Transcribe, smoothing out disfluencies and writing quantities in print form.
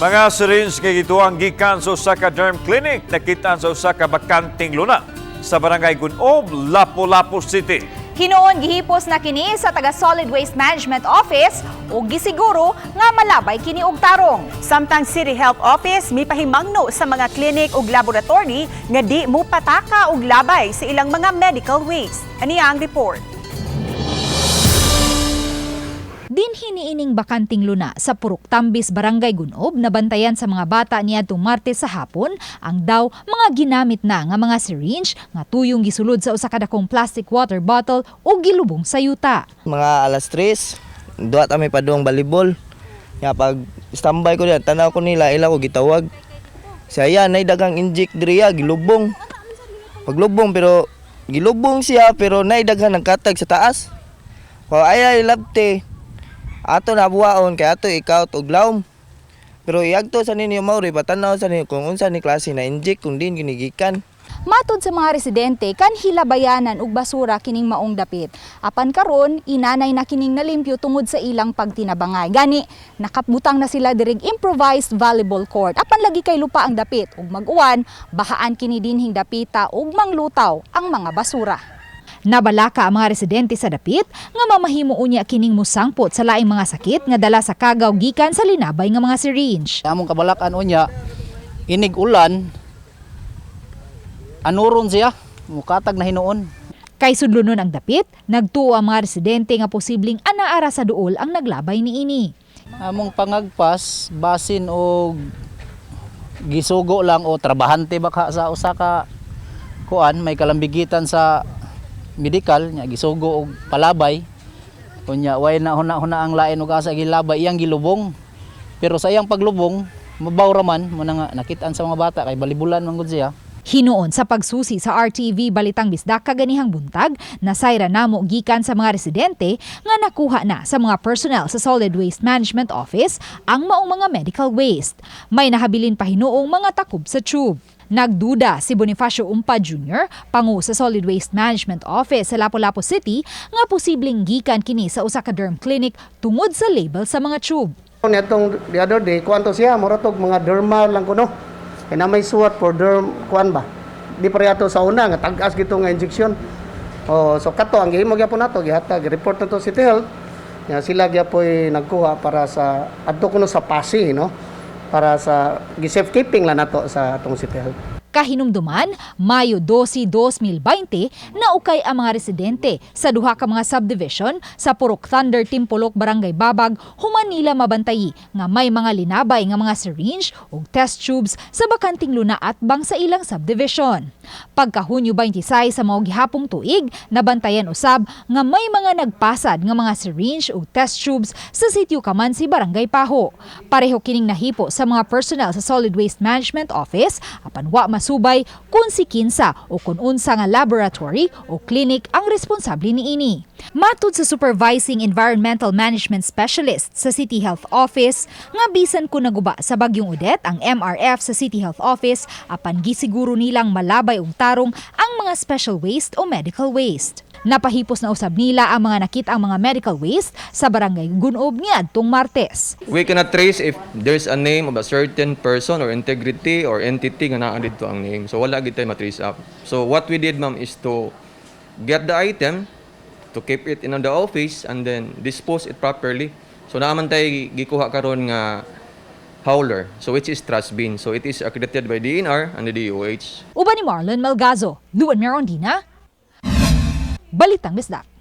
Mga syringe nga gituang gikan sa usa ka derm clinic nakitaan sa usa ka bakanting luna sa Barangay Gun-ob, Lapu-Lapu City. Hinuon gihipos na kini sa taga Solid Waste Management Office ug gisiguro nga malabay kini og tarong. Samtang City Health Office mipahimangno sa mga clinic ug laboratory nga di mo pataka og labay sa ilang mga medical waste. Aniya ang report. Dinhi niining bakanting luna sa Purok Tambis, Barangay Gunob, nabantayan sa mga bata niadtong Martes sa hapon ang daw mga ginamit na nga mga syringe nga tuyong gisulod sa usa ka dakong plastic water bottle ug gilubong sa yuta. Mga alas 3, duwa ta may padung balibol. Nga pag standby ko diyan, tanaw ko nila, ila ko gitawag. Siya ya, nay dagang inject diriya, gilubong. Paglubong pero gilubong siya pero nay daghan nagkatag sa taas. Ko ay ay labte. Ato na buwaon kay ato ikaw og lawm. Pero iagto sa ninyo mauri patanaw sa ninyo kung unsa ni klase na inject kung din ginigikan. Matod sa mga residente, kan hilabayanan og basura kining maong dapit. Apan karon, inanay na kining nalimpyo tungod sa ilang pagtinabangay. Gani, nakabutang na sila dirig improvised volleyball court. Apan lagi kay lupa ang dapit ug mag-uwan, bahaan kini dinhing dapita ug manglutaw ang mga basura. Nabalaka ang mga residente sa dapit nga mamahimo unya kining musangpot sa laing mga sakit nga dala sa kagaw gikan sa linabay nga mga syringe. Among kabalakan unya, inig ulan, anuron siya, mukatag na hinuon. Kay sudlonon ang dapit, nagtuo ang mga residente nga posibleng anaara sa duol ang naglabay niini. Among pangagpas, basin og gisugo lang o trabahante baka sa usa ka kuan may kalambigitan sa medikal nya gisugo og palabay, unya way na huna-huna ang lain og asa gilabay, iyang gilubong, pero sa iyang paglubong mabaw ra man mo na nga nakit-an sa mga bata kay balibulan man gud siya. Hinuon sa pagsusi sa RTV Balitang Bisdak kaganihang buntag, nasayra namo gikan sa mga residente nga nakuha na sa mga personnel sa Solid Waste Management Office ang maong mga medical waste. May nahabilin pa hinuong mga takob sa tube. Nagduda si Bonifacio Umpa Jr., pangu sa Solid Waste Management Office sa Lapu-Lapu City, nga posibleng gikan kini sa usa ka derm clinic tungod sa label sa mga tube. Netong the other day, kuan to siya, mura tog mga dermal lang kuno. Kay na may suwat for derm kuan ba. Di pa ato sa una nga tag-as gito nga injection. Oh, so kato ang gihimo gyapon nato, gihatag report nato City Health. Ya sila gyapoy nagkuha para sa adto kuno sa PASI, no, para sa gi-safekeeping lang nato sa atong City Health. Kahinumduman, Mayo 12, 2020, naukay ang mga residente sa duha ka mga subdivision sa Purok Thunder, Timpulok, Barangay Babag, human nila mabantayi nga may mga linabay nga mga syringe ug test tubes sa bakanting luna at bang sa ilang subdivision. Pagka Hunyo 26 sa mao gihapong tuig, nabantayan usab nga may mga nagpasad nga mga syringe ug test tubes sa sitio Kamansi, Barangay Paho. Pareho kining nahipo sa mga personnel sa Solid Waste Management Office apan wa masubay kung si kinsa o kung unsa nga laboratory o clinic ang responsable niini. Matud sa Supervising Environmental Management Specialist sa City Health Office nga bisan kung naguba sa Bagyong Odette ang MRF sa City Health Office, apan gisiguro nilang malabay og tarong ang mga special waste o medical waste. Napahipos na usab nila ang mga nakit-ang mga medical waste sa Barangay Gunob niadtong Martes. We cannot trace if there's a name of a certain person or integrity or entity nga naa didto ang name. So wala gid tay matrace up. So what we did, ma'am, is to get the item, to keep it in the office and then dispose it properly. So naa man tay gikuha karon nga hauler. So which is trash bin. So it is accredited by DENR and the DOH. Uban ni Marlon Malgazo, Luan Merondina, Balitang Bisdak.